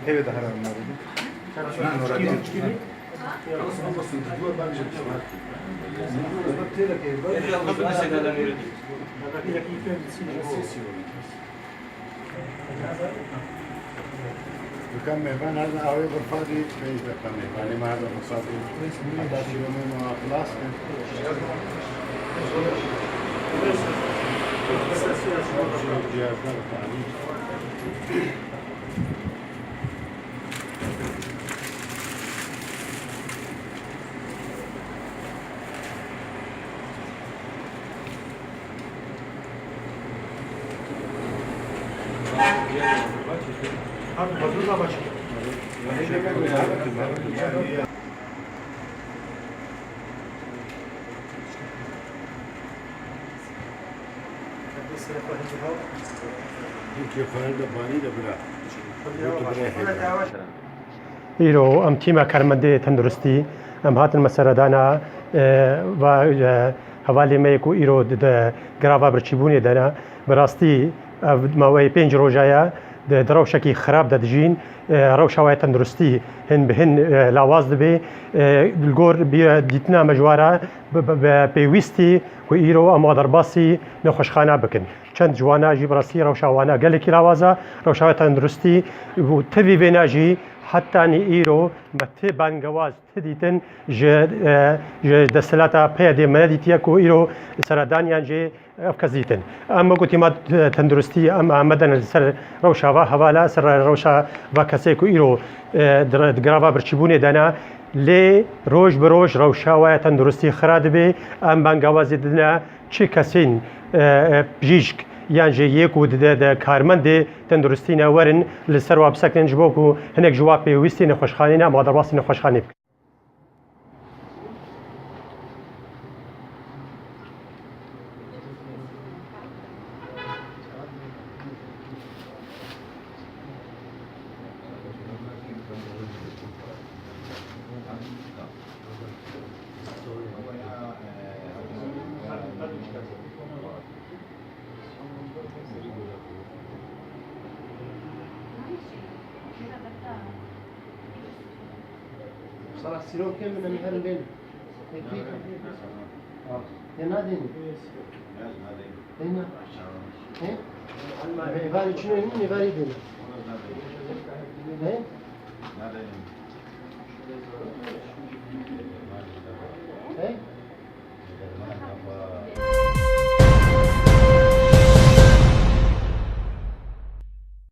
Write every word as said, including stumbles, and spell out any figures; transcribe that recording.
Hevê de heram nabî. Dukan mêvan her awê xurfa dî, pênc deqa mêvanê me her xurfa dî. Heta şîromê me xilas kir. Cihazlar xanî. Îro em tîma karmendê tenduristî, em hatin meseredana, e, va, e, hevalê me yê ku îro di, di grava birçîbûnê de ne. Bi rastî ev maweyê pênc roja ye, di, di rewşekî xirab de dijîn. E, rewşa we ya tenduristî hin bi hin, e, lawaz dibe. E, li gor bî-, dîtina me ji we re bi, bi, bi pêwîstî ku îro em wa derbasî nexweşxana bikin. Çend ji wana jî bi rastî rewşa wana gelekî lawaz e. Rewşa we ya tenduristî û tevî vêna jî hetanî îro me ti bangewaz, ti dîtin ji, e, ji desthilata P Y D'ê me nedîtiye ku îro seredaniyan jê ev kes dîtin. Em wekî tîma tenduristî em amade ne li ser rewşa va hevala, ser rewşa va kesê ku îro, e, di re-, di grava birçîbûnê de ne. Lê roj bi roj rewşa we ya tenduristî xira dibe. Em bangewazî didine çi kesên, e, e, pijîşk yan jî yê ku di, di, di karmendê tenduristî ne werin li ser wa bisekinin, ji bo ku hinek ji wa pêwîstî nexweşxanê ne, em wa derbasî nexweşxanê bikin. Sana sîrokê min em herin bên. Peki. Tê nadên. Tê na. He? Mêvarî çi ne? Mêvarî dên. He? He?